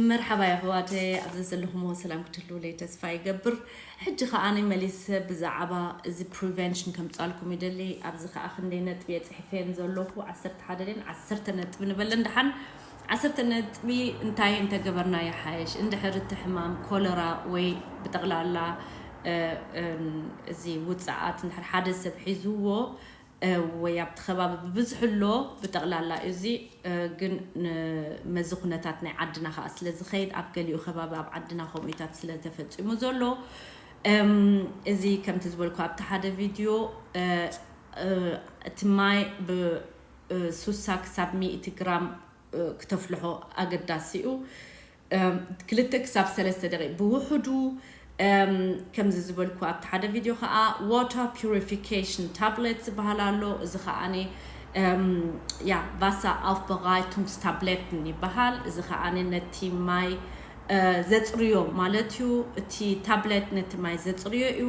መርሓባ የሕዋተይ፣ ኣብዚ ዘለኹምዎ ሰላም ክትህልውለይ ተስፋ ይገብር። ሕጂ ከኣ ኣነ መሊሰ ብዛዕባ እዚ ፕሪቨንሽን ከምጻልኩም ይደሊ። ኣብዚ ከኣ ክንደይ ነጥቢ የጽሕፈን ዘለኹ፣ ዓሰርተ ሓደ ድን ዓሰርተ ነጥቢ ንበለን ደሓን። ዓሰርተ ነጥቢ እንታይ እንተገበርና ይሓይሽ? እንድሕር እቲ ሕማም ኮለራ ወይ ብጠቕላላ፣ እ፣ እም፣ እዚ ውጽኣት እንድሕር ሓደ ሰብ ሒዝዎ፣ እ፣ ወይ ኣብቲ ከባቢ ብብዝሒ ኣሎ፣ ብጠቕላላ እዚ፣ እ፣ ግን ንመዚ ኩነታት ናይ ዓድና ከኣ ስለ ዝኸይድ፣ ኣብ ገሊኡ ከባቢ ኣብ ዓድና ከምኡታት ስለ ተፈጺሙ ዘሎ፣ እም፣ እዚ ከምቲ ዝበልኩ ኣብቲ ሓደ ቪድዮ፣ እ፣ እ፣ እቲ ማይ ብ፣ እ፣ ሱሳ ክሳብ ሚእቲ ግራም፣ እ፣ ክተፍልሖ ኣገዳሲ እዩ። እም፣ ክልተ ክሳብ ሰለስተ ደቂቕ ብውሕዱ፣ እም፣ ከምዚ ዝበልኩ ኣብቲ ሓደ ቪድዮ ከኣ ዋተር ፒሪፊኬሽን ታብሌት ዝበሃል ኣሎ። እዚ ከኣኒ፣ እም፣ ያ፣ ቫሳ ኣውፍበራይቱንግስ ታብሌትን ይበሃል። እዚ ከኣኒ ነቲ ማይ፣ እ፣ ዘጽርዮ ማለት እዩ። እቲ ታብሌት ነቲ ማይ ዘጽርዮ እዩ።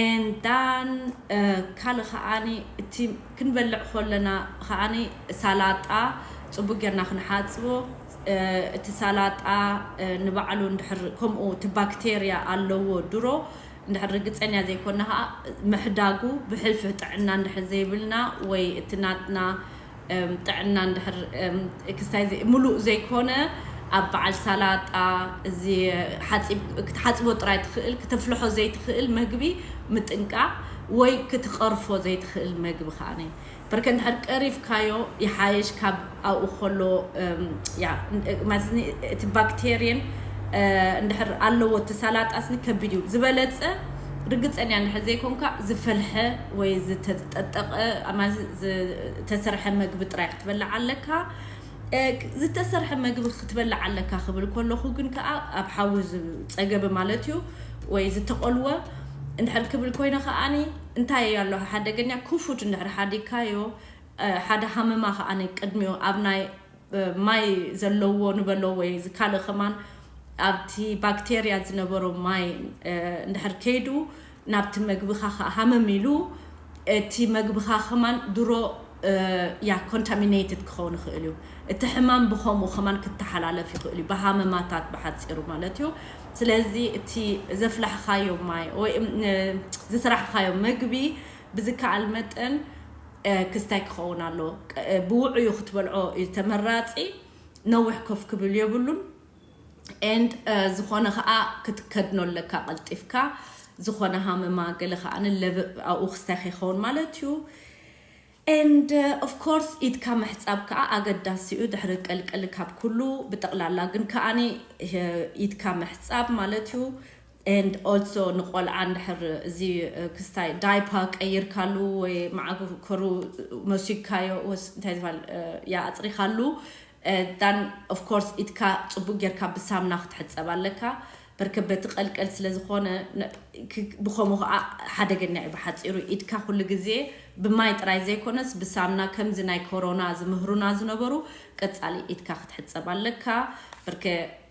And then፣ እ፣ ካልእ ከኣኒ እቲ ክንበልዕ ከለና ከኣኒ ሳላጣ ጽቡቅ ጌርና ክንሓጽቦ፣ እ፣ እቲ ሳላጣ፣ እ፣ ንባዕሉ እንድሕር ከምኡ እቲ ባክቴርያ ኣለዎ ድሮ እንድሕር ርግጸኛ ዘይኮና ከኣ ምሕዳጉ ብሕልፊ ጥዕና እንድሕር ዘይብልና ወይ እቲ ናትና፣ እም፣ ጥዕና እንድሕር፣ እም፣ ክስታይ ዘይ-፣ ምሉእ ዘይኮነ ኣብ በዓል ሳላጣ እዚ ሓጺብ-፣ ክትሓጽቦ ጥራይ ትኽእል፣ ክተፍልሖ ዘይትኽእል መግቢ ምጥንቃቕ ወይ ክትቐርፎ ዘይትኽእል መግቢ ከኣኒ። በርከ እንድሕር ቀሪፍካዮ ይሓይሽ ካብ ኣብኡ ከሎ፣ እም፣ ያ፣ ማለት ኒ-፣ እቲ ባክቴርየን፣ እ፣ እንድሕር ኣለዎ እቲ ሳላጣስኒ ከቢድ እዩ። ዝበለጸ ርግጸኛ እንድሕር ዘይኮንካ ዝፈልሐ ወይ ዝተጠጠቐ፣ ማለት ዝተሰርሐ መግቢ ጥራይ ክትበልዕ ኣለካ። እ፣ ዝተሰርሐ መግቢ ክትበልዕ ኣለካ ክብል ከለኹ ግን ከኣ ኣብ ሓዊ ዝጸገበ ማለት እዩ ወይ ዝተቆልወ እንድሕር ክብል ኮይነ ከኣኒ እንታይ ኣሎ ሓደገኛ ክፉት እንድሕር ሓዲግካዮ፣ እ፣ ሓደ ሃመማ ከኣኒ ቅድሚኡ ኣብ ናይ፣ እ፣ ማይ ዘለዎ ንበሎ ወይ ካልእ ከማን ኣብቲ ባክቴርያ ዝነበሮ ማይ፣ እ፣ እንድሕር ከይዱ ናብቲ መግብኻ ከኣ ሃመም ኢሉ እቲ መግብኻ ከማን ድሮ፣ እ፣ ያ ኮንታሚኔትድ ክኸውን ይኽእል እዩ። እቲ ሕማም ብኸምኡ ከማን ክተሓላለፍ ይኽእል እዩ፣ ብሃመማታት ብሓጺሩ ማለት እዩ። ስለዚ እቲ ዘፍላሕኻዮ ማይ ወይ፣ እም፣ እ፣ ዝሰራሕኻዮ መግቢ ብዝከኣል መጠን፣ እ፣ ክስታይ ክኸውን ኣለዎ። ቅ-፣ እ፣ ብውዑዩ ክትበልዖ እዩ ተመራጺ። ነዊሕ ኮፍ ክብል የብሉን። And፣ እ፣ ዝኾነ ከኣ ክትከድኖ ኣለካ ቀልጢፍካ። ዝኾነ ሃመማ ገለ ከኣ ንለብ ኣብኡ ክስታይ ከይኸውን ማለት እዩ። And፣ እ፣ of course ኢድካ ምሕጻብ ከኣ ኣገዳሲ እዩ። ድሕሪ ቀልቀል ካብ ኩሉ ብጠቕላላ ግን ከኣኒ፣ እ፣ ኢድካ ምሕጻብ ማለት እዩ። And also ንቆልዓ እንድሕር እዚ፣ እ፣ ክስታይ ዳይፐር ቀይርካሉ ወይ መዓኮሩ መሲግካዮ ወስ-፣ እንታይ ዝበሃል፣ እ፣ ያ ኣጽሪኻሉ፣ እ፣ then of course ኢድካ ጽቡቅ ጌርካ ብሳምና ክትሕጸብ ኣለካ። በርከ በቲ ቀልቀል ስለ ዝኾነ ነ-፣ ክ-፣ ብኸምኡ ኸዓ ሓደገኛ እዩ። ብሓጺሩ ኢድካ ኩሉ ግዜ ብማይ ጥራይ ዘይኮነስ ብሳምና ከምዚ ናይ ኮሮና ዝምህሩና ዝነበሩ ቀጻሊ ኢድካ ክትሕጸብ ኣለካ። በርከ፣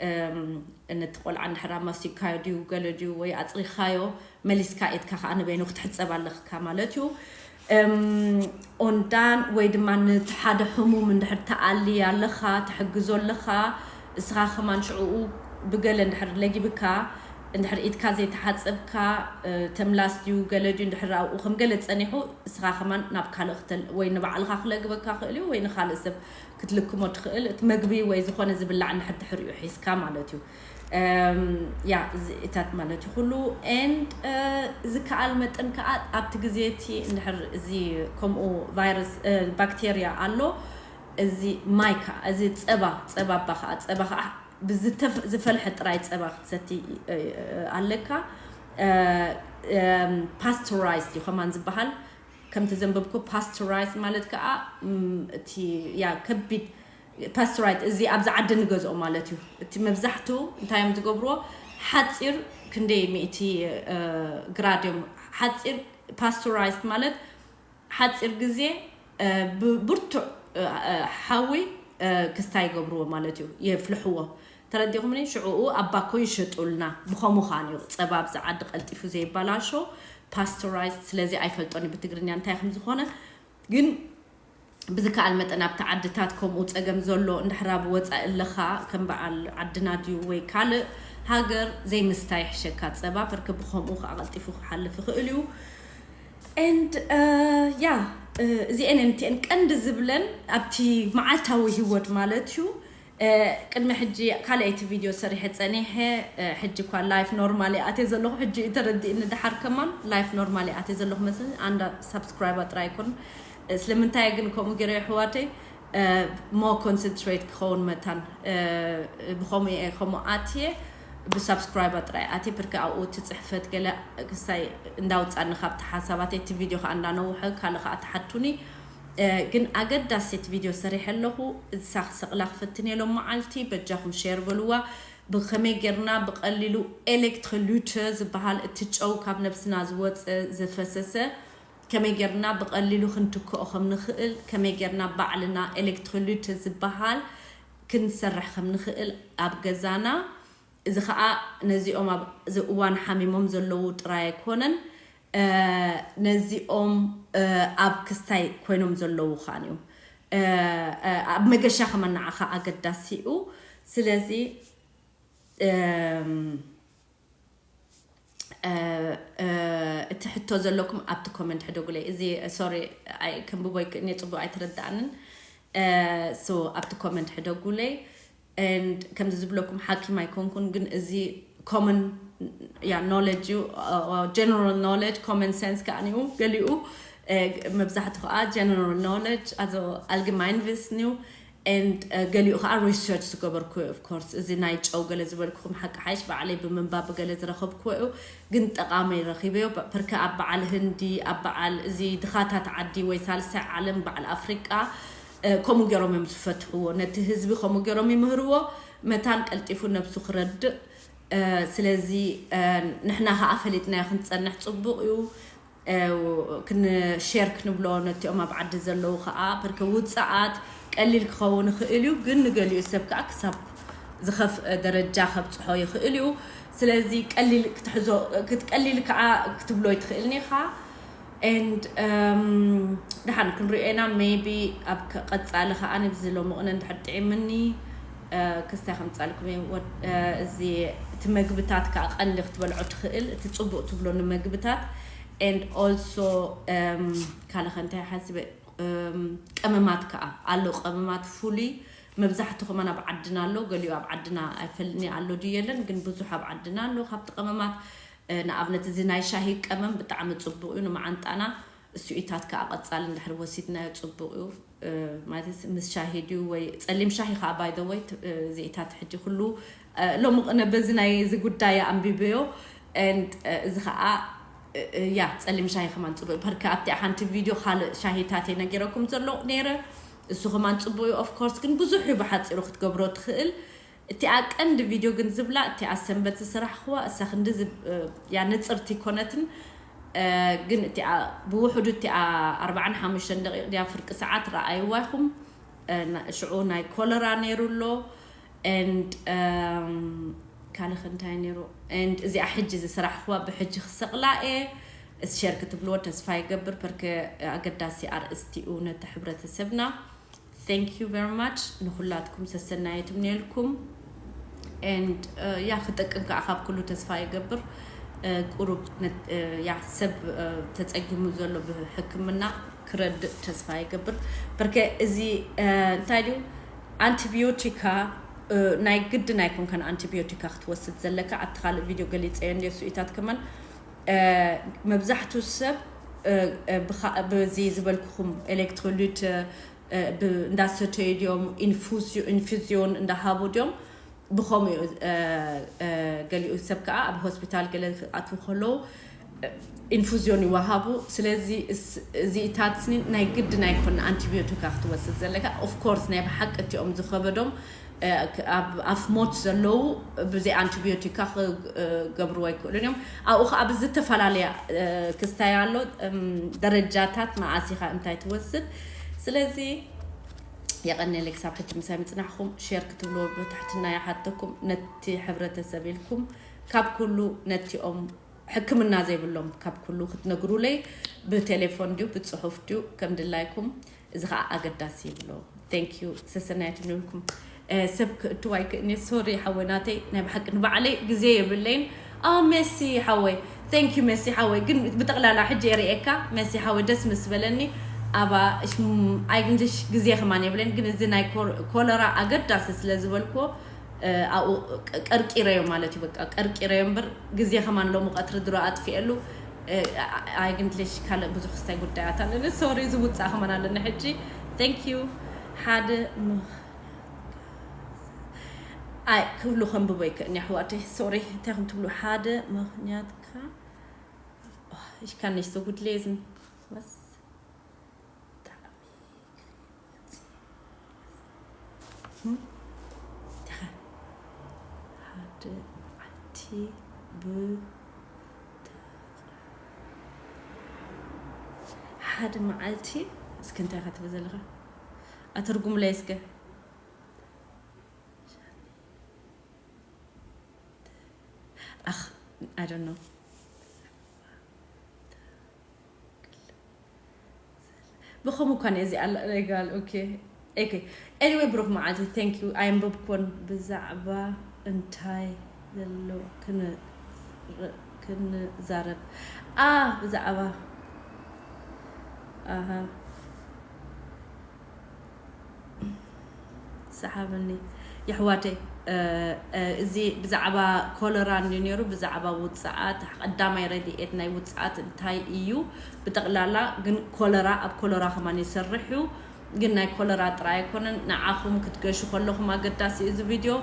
እም፣ ነቲ ቆልዓ እንድሕር ኣማሲካዮ ድዩ ገለ ድዩ ወይ ኣጽሪኻዮ መሊስካ ኢድካ ኸዓ ንበይኑ ክትሕጸብ ኣለካ ማለት እዩ። እም፣ ኦንዳን ወይ ድማ ነቲ ሓደ ሕሙም እንድሕር ትኣሊ ኣለኻ፣ ትሕግዞ ኣለኻ፣ እስኻ ከማን ሽዕኡ ብገለ እንድሕር ለጊብካ፣ እንድሕር ኢድካ ዘይተሓጸብካ፣ እ፣ ተምላስ ድዩ ገለ ድዩ እንድሕር ኣብኡ ከም ገለ ጸኒሑ፣ እስኻ ከማን ናብ ካልእ ክተል-፣ ወይ ንባዕልኻ ክለግበካ ክእል እዩ ወይ ንኻልእ ሰብ ክትልክሞ ትኽእል። እቲ መግቢ ወይ ዝኾነ ዝብላዕ እንድሕር ድሕሪኡ ሒዝካ ማለት እዩ። እም፣ ያ፣ እዚ እታት ማለት እዩ ኩሉ። And፣ እ፣ ዝከኣል መጠን ከኣ ኣብቲ ግዜ እቲ እንድሕር እዚ ከምኡ ቫይረስ፣ እ፣ ባክቴርያ ኣሎ፣ እዚ ማይ ከኣ፣ እዚ ጸባ፣ ጸባ እባ ከኣ፣ ጸባ ከኣ ብዝተፍ-፣ ዝፈልሐ ጥራይ ጸባ ክትሰቲ፣ እ፣ እ፣ ኣለካ። እ፣ እም፣ ፓስቸራይዝድ እዩ ከማን ዝበሃል። ከምቲ ዘንበብኩ ፓስቸራይዝ ማለት ከኣ፣ እም፣ እቲ፣ ያ፣ ከቢድ ፓስቸራይዝ፣ እዚ ኣብዚ ዓዲ ንገዝኦ ማለት እዩ። እቲ መብዛሕቱ እንታይ እዮም ዝገብርዎ? ሓጺር ክንደይ ሚእቲ፣ እ፣ ግራድ እዮም። ሓጺር ፓስቸራይዝ ማለት ሓጺር ግዜ፣ እ፣ ብብርቱዕ፣ እ፣ እ፣ ሓዊ፣ እ፣ ክስታይ ይገብርዎ ማለት እዩ። የፍልሕዎ። ተረዲኹምኒ? ሽዕኡ ኣብ ባኮ ይሸጡልና። ብኸምኡ ኻን እዩ ጸባ ኣብዚ ዓዲ ቀልጢፉ ዘይበላሾ፣ ፓስቸራይዝ። ስለዚ ኣይፈልጦን እዩ ብትግርኛ እንታይ ከም ዝኾነ። ግን ብዝከኣል መጠን ኣብቲ ዓድታት ከምኡ ጸገም ዘሎ እንድሕር ኣብ ወጻኢ ኣለኻ፣ ከም በዓል ዓድና ድዩ ወይ ካልእ ሃገር፣ ዘይምስታይ ይሕሸካ ጸባ፣ በርክ ብኸምኡ ከኣ ቀልጢፉ ክሓልፍ ይኽእል እዩ። And yeah, እዚኤን እምቲኤን ቀንዲ ዝብለን ኣብቲ መዓልታዊ ህይወት ማለት እዩ። ቅድሚ ሕጂ ካልኣይቲ ቪድዮ ሰሪሐ ጸኒሐ፣ ሕጂ እኳ ላይፍ ኖርማል ኣትየ ዘለኹ። ሕጂ እዩ ተረዲእኒ። ድሓር ከማን ላይፍ ኖርማል ኣትየ ዘለኹ መስለኒ። ኣንዳ ሳብስክራይባ ጥራይ ኣይኮን። ስለምንታይ ግን ከምኡ ገይረ ኣሕዋተይ፣ ሞ ኮንሰንትሬት ክኸውን መታን፣ ብኸምኡ እየ ከምኡ ኣትየ። ብሳብስክራይባ ጥራይ ኣትየ፣ ብርክ ኣብኡ እቲ ጽሕፈት ገለ ክሳይ እንዳውጻኒ ካብቲ ሓሳባተይ፣ እቲ ቪድዮ ከኣ እንዳነውሐ ካልእ ከኣ ትሓቱኒ። ግን ኣገዳሲት ቪድዮ ሰሪሐ ኣለኹ። እሳ ክሰቕላ ክፍትን እየ ሎም መዓልቲ። በጃኹም ሼር በልዋ። ብኸመይ ጌርና ብቐሊሉ ኤሌክትሮሉተ ዝበሃል እቲ ጨው ካብ ነብስና ዝወፀ ዝፈሰሰ ከመይ ጌርና ብቐሊሉ ክንትክኦ ከም ንኽእል፣ ከመይ ጌርና ባዕልና ኤሌክትሮሉተ ዝበሃል ክንሰርሕ ከም ንኽእል ኣብ ገዛና። እዚ ኸኣ ነዚኦም ኣብ እዚ እዋን ሓሚሞም ዘለዉ ጥራይ ኣይኮነን፣ ነዚኦም ኣብ ክስታይ ኮይኖም ዘለዉ ኸኣን እዮም። ኣብ መገሻ ከመን ንዓኻ ኣገዳሲ እዩ። ስለዚ እቲ ሕቶ ዘለኩም ኣብቲ ኮመንት ሕደጉለይ። እዚ ሶሪ፣ ክንብቦ ይክእልኒ፣ ጽቡቅ ኣይተረዳእንን። So ኣብቲ ኮመንት ሕደጉለይ። And ከምዚ ዝብለኩም ሓኪም ኣይኮንኩን፣ ግን እዚ ኮመን ያ ኖሌጅ እዩ፣ ጀነራል ኖሌጅ፣ ኮመን ሰንስ ከኣ እዩ ገሊኡ። መብዛሕቱ ከዓ ጀነራል ኖሌጅ፣ ኣዞ ኣልግማይን ቪስን እዩ። And ገሊኡ ከዓ ሪሰርች ዝገበርኩ እዩ። Of course እዚ ናይ ጨው ገለ ዝበልኩኹም ሓቂ ሓይሽ ባዕለይ ብምንባብ ገለ ዝረኸብኩዎ እዩ፣ ግን ጠቃሚ ረኺበዮ። በርካ ኣብ በዓል ህንዲ፣ ኣብ በዓል እዚ ድኻታት ዓዲ ወይ ሳልሳይ ዓለም፣ በዓል ኣፍሪቃ፣ ከምኡ ገይሮም እዮም ዝፈትሕዎ። ነቲ ህዝቢ ከምኡ ገይሮም ይምህርዎ፣ መታን ቀልጢፉ ነብሱ ክረድእ። ስለዚ ንሕና ከዓ ፈሊጥናዮ ክንፀንሕ ፅቡቅ እዩ። ክንሸር ክንብሎ ነቲኦም ኣብ ዓዲ ዘለዉ ከዓ፣ በርክ ውፅኣት ቀሊል ክኸውን ይኽእል እዩ፣ ግን ንገሊኡ ሰብ ከዓ ክሳብ ዝኸፍእ ደረጃ ከብፅሖ ይኽእል እዩ። ስለዚ ቀሊል ክትሕዞ፣ ቀሊል ከዓ ክትብሎ ይትኽእልኒ ኢኻ። And ደሓን ክንሪኦ ኢና። Maybe ኣብ ቀፃሊ ከዓ ንብዚ ሎምቕነ እንድሕር ጥዒምኒ ክስታይ ከምፃልኩም እየ። እዚ እቲ መግብታት ከዓ ቀንዲ ክትበልዖ ትኽእል፣ እቲ ፅቡቅ ትብሎ ንመግብታት። And also ካልእ ከ እንታይ ሓሲበ፣ ቀመማት ከዓ ኣሎ። ቀመማት ፍሉይ መብዛሕቱ ከማን ኣብ ዓድና ኣሎ፣ ገሊኡ ኣብ ዓድና ኣይፈልኒ ኣሎ ድዩ የለን፣ ግን ብዙሕ ኣብ ዓድና ኣሎ። ካብቲ ቀመማት ንኣብነት እዚ ናይ ሻሂ ቀመም ብጣዕሚ ፅቡቅ እዩ ንመዓንጣና። እሱኢታት ከዓ ቀፃሊ እንድሕር ወሲድናዮ ፅቡቅ እዩ። ማለት ምስ ሻሂ ድዩ ወይ ፀሊም ሻሂ ከዓ፣ by the way፣ እዚኢታት ሕጂ ኩሉ ሎሚ ቅነ በዚ ናይ እዚ ጉዳይ ኣንቢበዮ። And እዚ ከዓ ያ ፀሊም ሻሂ ከማን ፅቡቅ እዩ። በርካ ኣብቲ ሓንቲ ቪድዮ ካልእ ሻሂታት እየ ነጊረኩም ዘሎ ነይረ። እሱ ከማን ፅቡቅ እዩ። Of course ግን ብዙሕ እዩ ብሓፂሩ ክትገብሮ ትኽእል። እቲኣ ቀንዲ ቪድዮ ግን ዝብላ እቲኣ ሰንበት ዝሰራሕኽዋ እሳ ክንዲ ያ ንፅርቲ ኮነትን፣ ግን እቲኣ ብውሕዱ እቲኣ ኣርባዓን ሓሙሽተን ደቂቕ ድያ ፍርቂ ሰዓት ረኣይዋ ኢኹም። ሽዑ ናይ ኮለራ ነይሩ ኣሎ። And ካልእ እንታይ ነይሩ? And እዚኣ ሕጂ ዝሰራሕኽዋ ብሕጂ ክሰቕላ እየ። ሸር ክትብልዎ ተስፋ ይገብር፣ በርክ ኣገዳሲ ኣርእስቲኡ ነቲ ሕብረተሰብና። Thank you very much ንኩላትኩም ሰሰናየት እምነየልኩም። And ያ ክጠቅም ከዓ ካብ ኩሉ ተስፋ ይገብር። ቁሩብ ያ ሰብ ተፀጊሙ ዘሎ ብሕክምና ክረድእ ተስፋ ይገብር። በርከ እዚ እንታይ ድዩ፣ ኣንቲቢዮቲካ ናይ ግድን ኣይኮንካን ኣንቲቢዮቲካ ክትወስድ ዘለካ። ኣብቲ ካልእ ቪድዮ ገሊፀዮ እንደ ሱኢታት ከማን መብዛሕቱ ሰብ ብዚ ዝበልኩኹም ኤሌክትሮሊት እንዳሰተዩ ድዮም፣ ኢንፊዝዮን እንዳሃቡ ድዮም፣ ብኸምኡ እዩ። ገሊኡ ሰብ ከዓ ኣብ ሆስፒታል ገለ ክኣትዉ ከለዉ ኢንፉዝዮን ይወሃቡ። ስለዚ እዚኢታት ስኒ ናይ ግድን ኣይኮነ ኣንቲቢዮቲካ ክትወስድ ዘለካ። ኦፍኮርስ ናይ ብሓቂ እቲኦም ዝኸበዶም ኣብ ኣፍ ሞት ዘለዉ ብዘይ ኣንቲቢዮቲካ ክገብርዎ ኣይክእሉን እዮም። ኣብኡ ከዓ ብዝተፈላለየ ክስታይ ኣሎ፣ ደረጃታት መዓስ ኢኻ እንታይ ትወስድ። ስለዚ የቐንየለይ ክሳብ ሕጂ ምሳይ ምፅናሕኩም። ሼር ክትብልዎ ብትሕትና ይሓተኩም። ነቲ ሕብረተሰብ ኢልኩም ካብ ኩሉ ነቲኦም ሕክምና ዘይብሎም ካብ ኩሉ ክትነግሩለይ ብቴሌፎን ድዩ ብፅሑፍ ድዩ ከም ድላይኩም። እዚ ከዓ ኣገዳሲ ይብሎ። Thank you ሰሰናየት ንልኩም። ሰብ ክእትዋ ይክእኒ። ሶሪ ሓወይ ናተይ ናይ ብሓቂ ንባዕለይ ግዜ የብለይን። ኣ ሜሲ ሓወይ፣ thank you ሜሲ ሓወይ። ግን ብጠቕላላ ሕጂ የርእየካ ሜሲ ሓወይ፣ ደስ ምስ በለኒ። ኣባ ኣይግንድሽ ግዜ ከማን የብለይን። ግን እዚ ናይ ኮለራ ኣገዳሲ ስለ ዝበልክዎ ኣብኡ ቀርቂረዮ ማለት እዩ። በቃ ቀርቂረዮ እምበር ግዜ ከማን ሎሚ ቀትሪ ድሮ ኣጥፊኤሉ። ኣይግንድልሽ ካልእ ብዙሕ ክስታይ ጉዳያት ኣለኒ። ሶሪ ዝውፃእ ከማን ኣለኒ ሕጂ። Thank you ሓደ ኣይ ክብሉ ከንብቦ ይክእን ኣሕዋተይ። ሶሪ እንታይ ከም ትብሉ ሓደ ምክንያትካ ich kann nicht so gut lesen was ሓደ መዓልቲ ብ ሓደ መዓልቲ እስኪ እንታይ ክትብል ዘለካ ኣተርጉምለይ እስከ ኣኽ I don't know ብኸምኡ እኳ ነዚ ኣላ ሌጋል okay okay anyway ብሩክ መዓልቲ thank you ኣየንበብኩን ብዛዕባ እንታይ ዘሎ ክንዛረብ ኣ ብዛዕባ ኣሃ ሰሓበኒ የሕዋተይ እዚ ብዛዕባ ኮለራ እንዲ ነይሩ ብዛዕባ ውፅዓት ቀዳማይ ረድኤት ናይ ውፅዓት እንታይ እዩ ብጠቕላላ ግን ኮለራ ኣብ ኮለራ ከማን ይሰርሕ እዩ ግን ናይ ኮለራ ጥራይ ኣይኮነን ንዓኹም ክትገሹ ከለኹም ኣገዳሲ እዚ ቪድዮ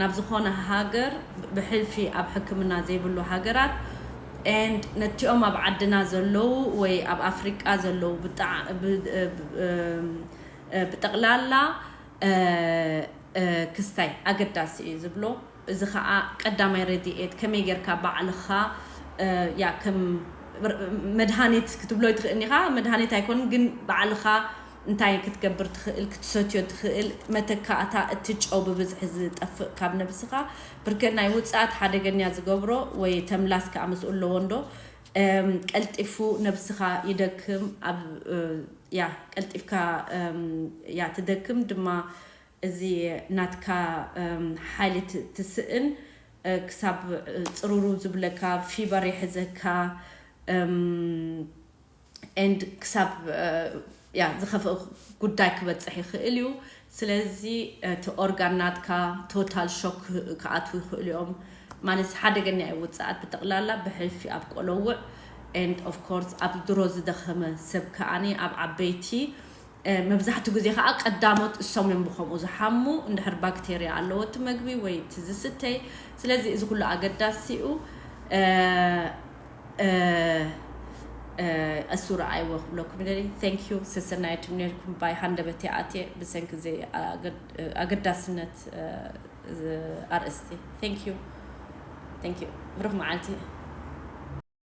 ናብ ዝኾነ ሃገር ብሕልፊ ኣብ ሕክምና ዘይብሉ ሃገራት and ነቲኦም ኣብ ዓድና ዘለዉ ወይ ኣብ ኣፍሪቃ ዘለዉ ብጣዕ ብጠቕላላ ክስታይ ኣገዳሲ እዩ ዝብሎ እዚ ከዓ ቀዳማይ ረድኤት ከመይ ጌርካ ባዕልኻ ያ ከም መድሃኒት ክትብሎ ትኽእል ኢኻ መድሃኒት ኣይኮን ግን ባዕልኻ እንታይ ክትገብር ትኽእል ክትሰትዮ ትኽእል መተካእታ እቲ ጨው ብብዝሒ ዝጠፍእ ካብ ነብስኻ ብርከ ናይ ውፅኣት ሓደገኛ ዝገብሮ ወይ ተምላስ ከዓ ምስኡ ኣለዎ እንዶ ቀልጢፉ ነብስኻ ይደክም ኣብ ያ ቀልጢፍካ ያ ትደክም ድማ እዚ ናትካ ሓይሊ ትስእን ክሳብ ፅሩሩ ዝብለካ ፊበር ይሕዘካ and ክሳብ ያ ዝኸፍእ ጉዳይ ክበፅሕ ይኽእል እዩ ስለዚ እቲ ኦርጋን ናትካ ቶታል ሾክ ክኣትዉ ይኽእሉ እዮም ማለት ሓደገኛ እዩ ውፅኣት ብጠቕላላ ብሕልፊ ኣብ ቆለውዕ and of course ኣብ ድሮ ዝደኸመ ሰብ ከኣኒ ኣብ ዓበይቲ መብዛሕትኡ ግዜ ከዓ ቀዳሞት እሶም እዮም ብከምኡ ዝሓሙ እንድሕር ባክቴርያ ኣለዎ እቲ መግቢ ወይ እቲ ዝስተይ ስለዚ እዚ ኩሉ ኣገዳሲ እዩ እሱ ረኣይዎ ክብለኩም ደሊ thank you ሰሰናየት ነርኩም ባይ ሃንደበት ኣትየ ብሰንኪ ዘይ ኣገዳስነት ኣርእስቲ thank you thank you ብሩክ መዓልቲ